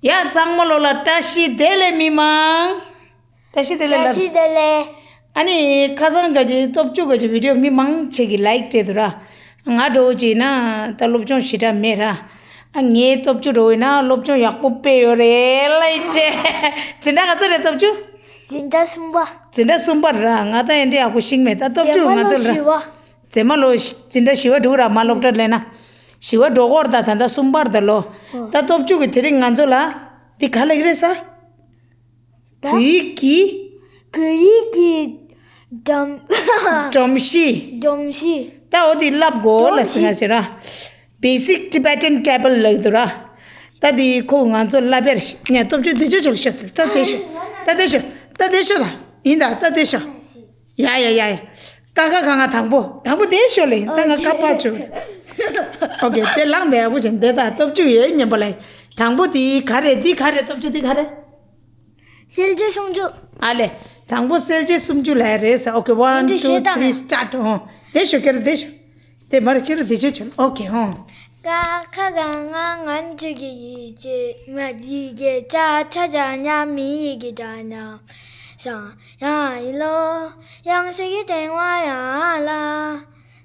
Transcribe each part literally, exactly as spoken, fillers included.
ཡ་ཚང་མ་ལོ་ལ་བཀྲ་ཤིས་བདེ་ལེགས་མི་མང་། བཀྲ་ཤིས་བདེ་ལེགས་ལ། བཀྲ་ཤིས་བདེ་ལེགས། ཨ་ནི་ཁ་སང་ག་ཅི་སྟོབས་བཅུ་ག་ཅི་བི་ཌི་ཡོ་མི་མང་ཆེ་གི་ལའིཀ་སྤྲད་འདུག་ར། ང་འདྲ་བོ་ཅིག་ན་ད་སློབ་སྦྱོང་ཞེ་དྲག་མེད་ར། ཨ་ངའི་སྟོབས་བཅུ་འདྲ་བོ་ཡིན་ན་སློབ་སྦྱོང་ཡག་པོ་སྤེལ་ཡོད་རེད་ལ་ཡིན་ཅེ། འཛིན་གྲྭ་ག་ཚོད་རེད་སྟོབས་བཅུ། འཛིན་གྲྭ་གསུམ་པ། འཛིན་གྲྭ་གསུམ་པ་ར། ང་ད་ཡིན་འདྲ་ཡག་པོ་ཤེས་མེད། ད་སྟོབས་བཅུ་ང་ཚོ་ལ། རྗེས་མ་ལོ་བཞི་པ། རྗེས་མ་ལོ་འཛིན་གྲྭ་བཞི་པ་འགྲོ་ར། མ་སློབ་གྲྭ་སླེབས་ན། བཞི་པ་འགྲོ་གོ་ར། ད་ད་ལྟ་གསུམ་པ་རེད་ད་ལོ། ཨོ། ད་སྟོབས་བཅུ་གི་དེ་རིང་ང་ཚོ་ལ་འདི་ག་ལབ་ཀྱི་རེད་ས། ད་བོད་ཡིག་གི། བོད་ཡིག་གི་སྒྲོམ། སྒྲོམ་གཞི། སྒྲོམ་གཞི། ད་འོ་དེ་བསླབ་དགོས་ལ་ཟེར་ན་ཟེར་ར། Basic Tibetan Table ལབ་འདུག་ར། ད་དེ་ཁོ་ང་ཚོ་བསླབ་པར་ནས་སྟོབས་བཅུ་དེ་ཆོ་ཆོ་ལ་ཤོད། ད་དེ་ཤོད། ད་དེ་ཤོད། ད་དེ་ཤོད་ད། ཡིན་ད། ད་དེ་ཤོད། ཡ་ཡ་ཡ་ཡ། ཀ་ཁ་ག་ང་དང་པོ། དང་པོ་དེ་ཤོད་ལེ། ད་ང་ཁ་པར་བཅུག་ཨོ་ཁེ། དེ་ལངས་དེ་ཡག་པོ་བྱས་དེ་ད་སྟོབས་བཅུ་ཡོད་སྙམ་པ་ལ། དང་པོ་དེ་ག་རེད། འདི་ག་རེད། སྟོབས་བཅུ་འདི་ག་རེད། གསལ་བྱེད་སུམ་ཅུ། ཨ་ལེ། དང་པོ་གསལ་བྱེད་སུམ་ཅུ་ལ་རེད་ས། ཨོ་ཁེ། One, འདི་two, བཤད་སྟངས། Three, start. ཨོ། དེ་ཤོད་ཀྱི་རེད། དེ་ཤོད། དེ་མར་ཁྱེར་དེ་ཆོ་ཆོ། ཨོ་ཁེ། ཨོ། ཀ་ཁ་ག་ང་ང་འཇུག་གི་ཡི་ཅེ་མ་ཡི་གེ་ཅ་ཆ་ཇ་ཉ་མི་ཡི་གེ་དྲ་ཉ་ཤ་ཡ་ཡི་ལོ་ཡང་ཞིག་གི་དྲན་བ་ཡ་ལ།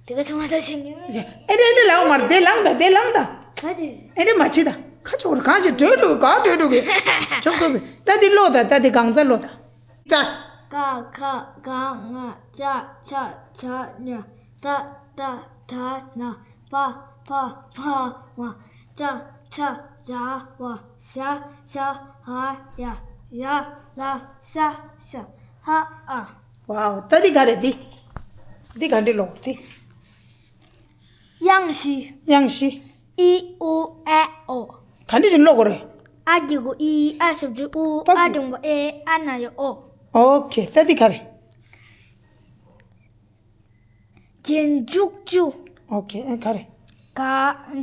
དེ་ག་ཚང་མ་ད་ཤེས་ཀྱི་མེད། ཨེ་འདྲ་ཨེ་འདྲ་ལའོ་མར་དེ་ལངས་ད། དེ་ལངས་ད། ག་ཅི། ཨེ་འདྲ་མ་བྱེད་ད། ཁ་ཆོག་ར། གང་ཞིག་གྲོས་འགྲོ་གི། གང་གྲོས་འགྲོ་གི། ཆོག་ཆོག་གི། ད་དེ་ཀློག་ད། ད་དེ་གང་ཚ་ཀློག་ད། ཀ་ཁ་ག་ང་ཅ་ཆ་ཇ་ཉ་ད་ད་ད་ན་པ་པ་པ་བ་ཅ་ཆ་ཇ་བ་ཤ་ཤ་ཧ་ཡ་ཡ་ལ་ཤ་ཤ་ཧ་ཨ། ཝའོ། ད་འདི་ག་རེད། འདི་འདི་ག་འདྲ་ཀློག་འདི། དབྱངས་བཞི། དབྱངས་བཞི། ཨི་ཨུ་ཨེ་ཨོ། ག་འདྲ་ཞིག་ཀློག་དགོས་རེད། ཨ་གི་གུ་ཨི། ཨ་ཞབས་ཀྱུ་ཨུ། པ་ཨ་སི། འགྲེང་བུ་ཨེ། ཨ་ན་ཡོད་ཨོ། ཨོ་ཁེ། ད་འདི་ག་རེད། རྗེས་འཇུག་བཅུ། ཨོ་ཁེ། ཨེ་ག་རེད། ག་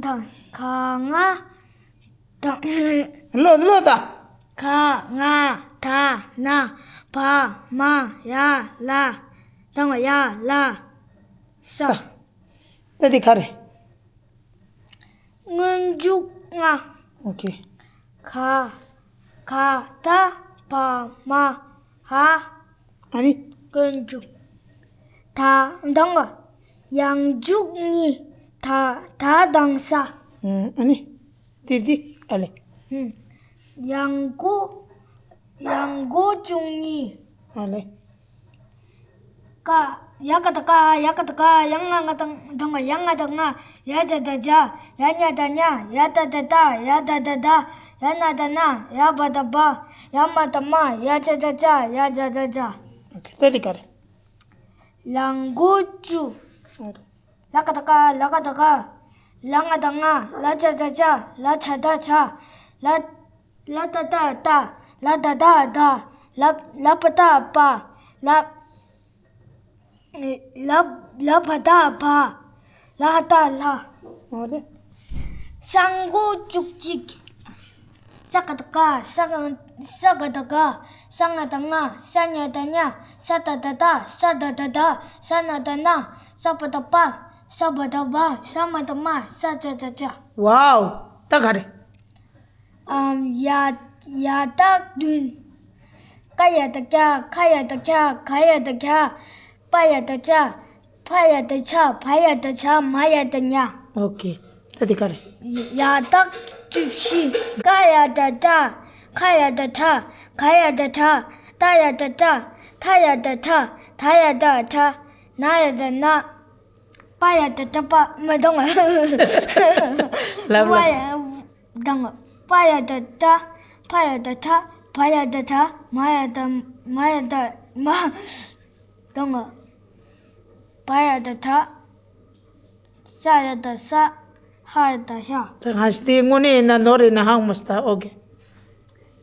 དང་ག་ང་དང་། ཀློག་ཀློག་ད། ག་ང་ད་ན་བ་མ་ཡ་ལ་དང་ཡ་ལ་ས། ས། ད་འདི་ག་རེད། སྔོན་འཇུག་ལྔ། ཨོ་ཁེ། ག་ག་ད་བ་མ་ཧ། ཨ་ནི། སྔོན་འཇུག་ད་དང་། ཡང་འཇུག་གཉིས། ད་ད་དང་ས། ཨ་ནི། དེ་དེ་ཨ་ལེ། ཡང་སྒོ། ཡང་སྒོ་བཅུ་གཉིས། ཨ་ལེ། ཀ་ཡ་ཀ་ད་ཀ་ཡ་ཀ་ད་ཀ་ཡ་ང་ང་ད་ང་ཡ་ང་ད་ང་ཡ་ཇ་ད་ཇ་ཡ་ཉ་ད་ཉ་ཡ་ད་ད་ད་ཡ་ན་ད་ན་ཡ་བ་ད་བ་ཡ་མ་ད་མ་ཡ་ཅ་ད་ཅ་ཡ་ཇ་ད་ཇ། ཨོ་ཁེ། ད་དེ་ག་རེད། ལ་མགོ་བཅུ། ཨ་རེད། ལ་ཀ་ད་ཀ་ལ་ཀ་ད་ཀ་ལ་ང་ད་ང་ལ་ཅ་ད་ཅ་ལ་ཆ་ད་ཆ་ལ་ལ་ཏ་ད་ཏ་ལ་ད་ད་ད་ལ་ལ་པ་ད་པ་ལ་ལ་ལ་བ་ད་བ་ལ་ཧ་ད་ལ། ཨ་རེད། ཤ་མགོ་བཅུ་གཅིག་ཤ་ཀ་ད་ཀ་ཤ་ཀ་ཤ་ཀ་ད་ཀ་ཤ་ང་ད་ང་ཤ་ཉ་ད་ཉ་ཤ་ད་ད་ད་ཤ་ད་ད་ད་ཤ་ན་ད་ན་ཤ་པ་ད་པ་ཤ་བ་ད་བ་ཤ་མ་ད་མ་ཤ་ཅ་ཅ་ཅ། ཝའོ། ད་ག་རེད། ཨམ། ཡ་ཡ་བཏགས་བདུན། ཀ་ཡ་བཏགས་ཀྱ། ཁ་ཡ་བཏགས་ཁྱ། ག་ཡ་བཏགས་གྱ། པ་ཡ་བཏགས་ཅ། ཕ་ཡ་བཏགས་ཕྱ། བ་ཡ་བཏགས་བྱ། མ་ཡ་བཏགས་མྱ། ཨོ་ཁེ། ད་དེ་ག་རེད། ཡ་བཏགས་བཅུ་བཞི། ཀ་ཡ་བཏགས་ཀྲ། ཁ་ཡ་བཏགས་ཁྲ། ག་ཡ་བཏགས་གྲ། ཏ་ཡ་བཏགས་ཏྲ། ཐ་ཡ་བཏགས་ཐྲ། ད་ཡ་བཏགས་ད། ན་ཡ་བཏགས་ན། པ་ཡ་བཏགས་པྲ། པ་མི་གཏོང་བ། ལབ་ལབ། པ་ཡ་དང་། པ་ཡ་བཏགས་པྲ། ཕ་ཡ་བཏགས་ཕྲ། བ་ཡ་བཏགས་བྲ། མ་ཡ་བཏགས་མ་ཡ་བཏགས་མ། གཏོང་བ། བ་ཡ་བཏགས་བྲ། ཤ་ཡ་བཏགས་ཤ། ཧ་ཡ་བཏགས་ཤ། ད་གང་ཞིག་དེ་དངོས་གནས་ཡིན་ན་ནོར་ཡིན་ན་ཧང་མ་སྟ། ཨོ་ཁེ།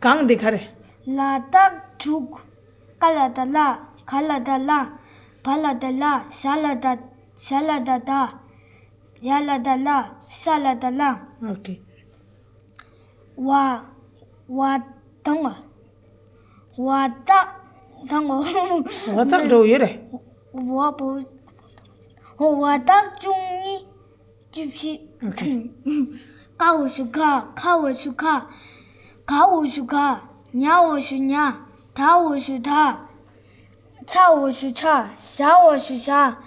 གང་འདི་ག་རེད། ལ་བཏགས་དྲུག་ཀ་ལ་བཏགས་ཀླ། ག་ལ་བཏགས་གླ། བ་ལ་བཏགས་བླ། ཞ་ལ་བཏགས་ཞ་ལ་བཏགས་བདག་ཡ་ལ་བཏགས་ཡླ། ཤ་ལ་བཏགས་ཤླ། ཨོ་ཁེ། བ། བ་དང་། བ་བཏགས་དང་། བ་བཏགས་འགྲོ་ཡོད་རེད། བ་བོ། བ་བཏགས་བཅུ་གཉིས། བཅུ་བཞི། ཨོ་ཁེ། ཀ་འོག་ཞབས་ཀྱུ་ཀ། ཁ་འོག་ཞབས་ཀྱུ་ཁ། ག་འོག་ཞབས་ག། ཉ་འོག་ཞབས་ཉ། ད་འོག་ཞབས་ད། ཚ་འོག་ཞབས་ཚ། ཞ་འོག་ཞབས་ཞ།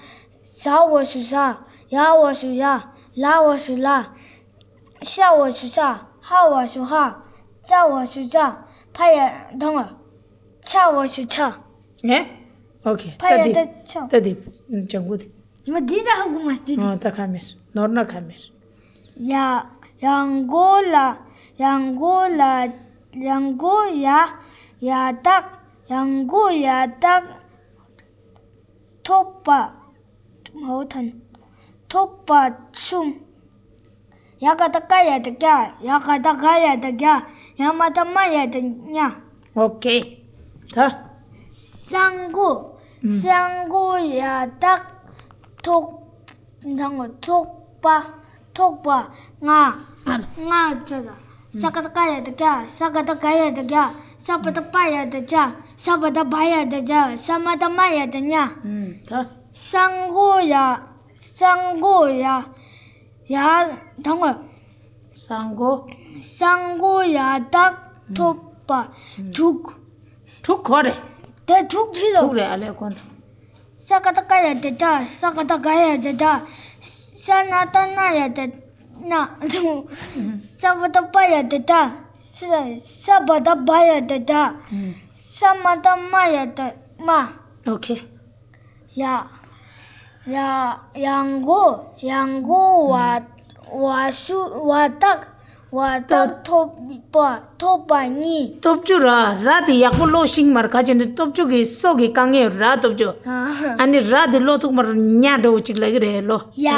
ཟ་འོག་ཞབས་ཟ། ཡ་འོག་ཞབས་ཡ། ལ་འོག་ཞབས་ལ། ཤ་འོག་ཞབས་ཤ། ཧ་འོག་ཞབས་ཧ། ཙ་འོག་ཞབས་ཙ། ཕ་ཡ་དང་། ཆ་འོག་ཞབས་ཆ། ངས། ཨོ་ཁེ། ཕ་ཡ་ད་ད་ཆ། ད་འདི་ལྗང་གུ་འདི། ཡིན་མ་འདི་ད་ཧ་གོ་མ་འདི་འདི། ཨ་ད་ཁ་མེར། ནོར་ན་ཁ་མེར། ཡ། ཡང་མགོ་ལ། ཡང་མགོ་ལ། ཡང་མགོ་ཡ། ཡ་དག་ཡང་མགོ་ཡ་དག་ཐོབ་པ། ཧོ་ཐན། ཐོབ་པ་གསུམ། ཡ་ག་བཏགས་ཀ་ཡ་བཏགས་ཀྱ། ཡ་ག་བཏགས་ག་ཡ་བཏགས་གྱ། ཡ་མ་བཏགས་མ་ཡ་བཏགས་མྱ། ཨོ་ཁེ། ད། སྤྱང་མགོ། ཨུམ། སྤྱང་མགོ་ཡ་བཏགས་ཐོག་དང་ཐོག་པ། ཐོག་པ། ང་། ང་། ང་ཆ་ས། ས་ག་བཏགས་སྐ་ཡ་བཏགས་སྐྱ། ས་ག་བཏགས་སྒ་ཡ་བཏགས་སྒྱ། ས་བ་བཏགས་སྤ་ཡ་བཏགས་སྤྱ། ས་བ་བཏགས་སྦ་ཡ་བཏགས་སྦྱ། ས་མ་བཏགས་སྨ་ཡ་བཏགས་སྨྱ། ཨུམ། ད། སྤྱང་མགོ་ཡ། སྤྱང་མགོ་ཡ། ཡ། དང་བ། སྤྱང་མགོ། སྤྱང་མགོ་ཡ་བཏགས་ཐོབ་པ། དྲུག་དྲུག་གོ་རེད། དེ་དྲུག་བྲིས་ལོ། དྲུག་རེད། ཨ་ལས་གོ་འདུག་ས་ག་བཏགས་སྐ་ཡ་བཏགས་སྐྱ། ས་ག་བཏགས་སྒ་ཡ་བཏགས་སྒྱ། ས་ན་བཏགས་སྣ་ཡ་བཏགས་སྣ། ས་བ་བཏགས་སྤ་ཡ་བཏགས་སྤྱ། ས་ས་བ་བཏགས་སྦ་ཡ་བཏགས་སྦྱ། ས་མ་བཏགས་སྨ་ཡ་བཏགས་སྨྱ། ཨོ་ཁེ། ཡ། ཡ། ཡང་མགོ། ཡང་མགོ་བ། བ་ཤུ་བ་བཏགས། བ་བཏགས་ཐོབ་པ། ཐོབ་པ་གཉིས། སྟོབས་བཅུ་ར། ར་དེ་ཡག་པོ་ཀློག་ཤེས་ཀྱི་མ་རེད། ག་ཅི་འདི་སྟོབས་བཅུ་གི་སོ་གི་དཀའ་ངལ་ར་སྟོབས་བཅུ། ཨ་ནི་ར་དེ་ཀློག་ཐུབ་མ་རེད། ཉ་འདྲ་བོ་ཅིག་ལབ་ཀྱི་རེད་ལོ། ཡ།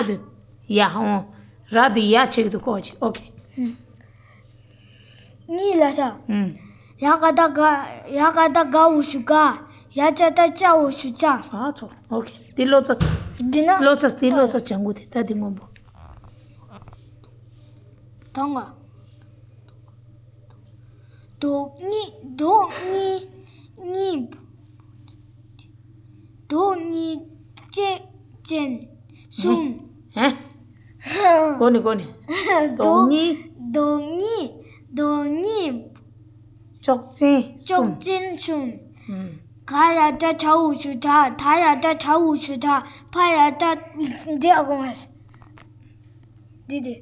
ཡ་ཧོ། ར་དེ་ཡ་ཆེ་གི་འདུག་གོ་ཅི། ཨོ་ཁེ། གཉིས་ལ་ས། ཨུམ། ཡ་ག་བཏགས་སྒ། ཡ་ག་བཏགས་སྒ་འོག་ཞབས་སྒ། ཡ་ཅ་བཏགས་སྐྱ་འོག་ཞབས་སྐྱ། ཨ་ཚོ། ཨོ་ཁེ། འདི་ཀློག་ཚར། འདི་ན། ཀློག་ཚར། འདི་ཀློག་ཚར། ལྗང་གུ་དེ་ད་འདི་སྔོན་པོ། དང་བ། དོ་གཉིས། དོ་གཉིས། གཉིས། དོ་གཉིས་གཅིག་ཅན་གསུམ། ཧེ། གོ་ནི་གོ་ནི། དོ་གཉིས། དོ་གཉིས། དོ་གཉིས། ཅོག་ཅན་གསུམ། ཅོག་ཅན་གསུམ། ཨུམ། ག་ཡ་བཏགས་གྲ་འོག་ཞབས་གྲ། ད་ཡ་བཏགས་དྲ་འོག་ཞབས་དྲ། ཕ་ཡ་བཏགས། འདི་ཨ་གོ་མ། འདི་འདི།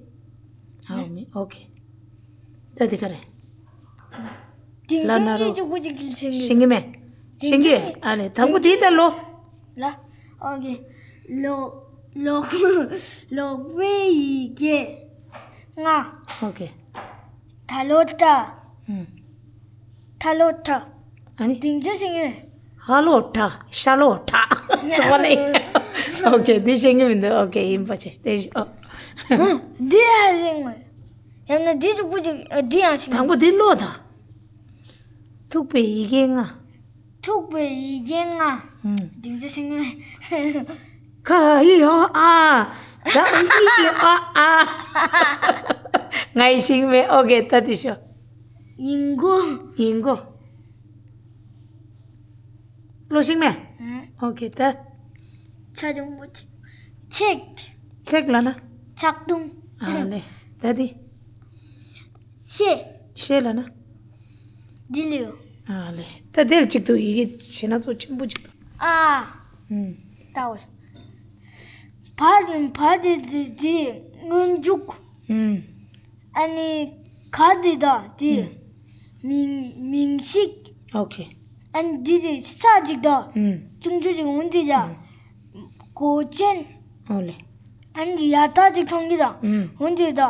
ཨ་མི་ཨོ་ཁེ། ད་འདི་ག་རེད། དེང་ལ་ན་ཆེན་རོ། གྱི་གཅིག་པུ་གཅིག་གིས་ཤེས་ཀྱི། ཤེས་ཀྱི་མེད། ཤེས་ཀྱི། ཨ་ལས་དང་པོ་དེ་ད་ལོ། ལ། ཨོ་ཁེ། ལོ། ལོ། ལོག་པའི་ཡི་གེ་ལྔ། ཨོ་ཁེ། ད་ལོ་ཏྲ། ཨུམ། ད་ལོ་ཏྲ། ཨ་ནི། དེང་ཆ་ཤེས་ཀྱི་མེད། ཧ་ལོ་ཏྲ། ཤ་ལོ་ཏྲ། ཙོག་ནི། ཨོ་ཁེ། འདི་ཤེས་ཀྱི་མི་འདུག་ཨོ་ཁེ། ཡིན་པ་ཆེ་དེ་ཤོ། འདི་ཡང་ཤེས་ཀྱི་མེད། ཡང་ན་འདི་གཅིག་པུ་གཅིག་ཨ། འདི་ཡང་ཤེས་ཀྱི་མེད། དང་པོ་འདི་ཀློག་དང་། ཐུག་པའི་ཡི་གེ་ལྔ། ཐུག་པའི་ཡི་གེ་ལྔ། ཨུམ། དེང་ཆ་ཤེས་ཀྱི་མེད། ཁ་ཨི་ཨ་ཨ། ད་ཨི་ཨི་ཨ་ཨ། ང་ཡི་ཤེས་ཀྱི་མེད། ཨོ་ཁེ། ད་དེ་ཤོ། ཡིན་མགོ། ཡིན་མགོ། ཀློག་ཤེས་ཀྱི་མེད། ཨུམ། ཨོ་ཁེ། ད། ཆ་ཆུང་པོ་ཆེ། ཆེག་ཆེག་ལབ་ན། ཆག་ཐུང་། ཨ་ལེ། ད་དེ། ཤེ། ཤེ་ལབ་ན། འདི་ལོ། ཨ་ལེ། ད་དེ་ལ་གཅིག་ཏུ་ཡི་གེ་ཤེས་ན་ཚོ་ཆེན་པོ་གཅིག་ཏུ། ཨ། ཨུམ། ད་འོ། བ། བ་དེ་དེ་དེ་སྔོན་འཇུག་ཨུམ། ཨ་ནི་ག་དེ་ད་དེ་ཨུམ། མིང་མིང་གཞི། ཨོ་ཁེ། ཨ་ནི་འདི་དེ་ས་གཅིག་ད་ཨུམ། ཆུང་ཆུང་ཅིག་འོན་དེ་ཡ། ཨུམ། མགོ་ཅན། ཨོ་ལེ། ཨ་ནི་ཡ་བཏགས་ཅིག་མཐོང་གི་ད། ཨུམ། འོན་དེ་ད།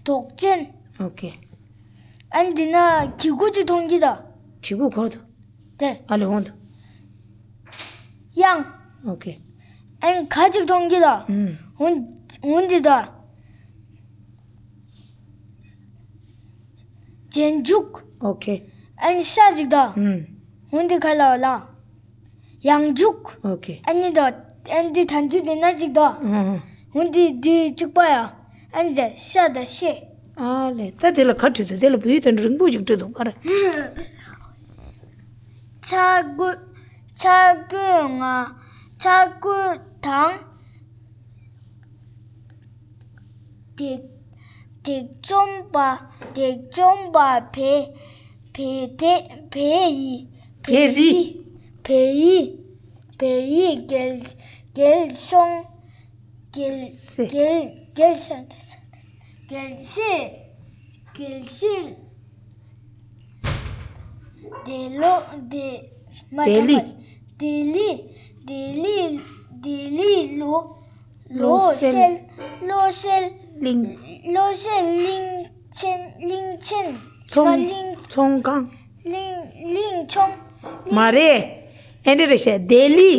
དོག་ཅན། ཨོ་ཁེ། ཨ་ནི་འདི་ན་གི་གུ་ཅིག་མཐོང་གི་ད། གི་གུ་གོ་འདུག་དེ། ཨ་ལེ་འོང་འདུག་དབྱངས། ཨོ་ཁེ། ཨ་ནི་ག་ཅིག་མཐོང་གི་ད། ཨུམ། འོན་འོན་དེ་ད། རྗེས་འཇུག་ཨོ་ཁེ། ཨ་ནི་ཤ་ཅིག་ད། ཨུམ། འོན་དེ་ག་ལ་ལ། ཡང་འཇུག་ཨོ་ཁེ། ཨ་ནི་ད། ཨ་ནི་ཐན་ཅི་དེ་ན་ཅིག་ད། ཨུམ། འོན་དེ་དེ་གཅིག་པ་ཡ། ཨ་ནི་ད་ཤ་ད་ཤེ། ཨ་ལེ། ད་དེ་ལ་ག་བྲིས་འདུག་དེ་ལ་བོད་ཡིག་དོན་རིང་པོ་ཅིག་བྲིས་འདུག་ག་རེ། ཆ་གོས། ཆ་གོས་ལྔ། ཆ་གོས་དང་། དེ། ལྡེག་འཇོམས་པ། ལྡེག་འཇོམས་པ་བེ། བེ་དེ། བེ་ཡི། བེ་རི། བེ་ཡི། བེ་ཡི་རྒྱལ། རྒྱལ་སྲས། རྒྱལ། སྲས། རྒྱལ། རྒྱལ་སྲས། རྒྱལ་སྲས། རྒྱལ་སྲས། ལྡེ་ལོ། ལྡེ། མ། ལྡེ་ལི། ལྡེ་ལི། ལྡེ་ལི། ལྡེ་ལི་ལོ། ལོ་གསལ། ལོ་གསལ། གླིང་། ལོ་གསལ་གླིང་ཆེན། གླིང་ཆེན། ཚོང་། མ། གླིང་། ཚོང་ཁང་། གླིང་། གླིང་ཆུང་། མ་རེད། ཨེ་འདྲ་རེད་ཤག་ལྡེ་ལི།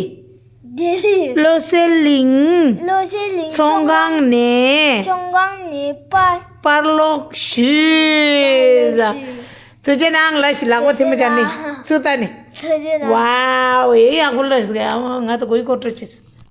ལྡེ་ལི། བློ་གསལ་གླིང་། བློ་གསལ་གླིང་། ཚོང་ཁང་ནས། ཚོང་ཁང་ནས་པར། པར་སློག་ཞུས། པར་སློག་ཞུས། ཐུགས་རྗེ་གནང་། ལ་ཞིག་ལག་པ་ཐལ་མོ་སྦྱར་ནས། ཐུགས་རྗེ་གནང་། ཚུར་ལྟ་ནས། ཐུགས་རྗེ་གནང་། ཝའོ། ཨེ་ཡག་པོ་ལ་ཞིག་ང་ད་གོ་ཡི་གོ་སྤྲོ་ཆེ།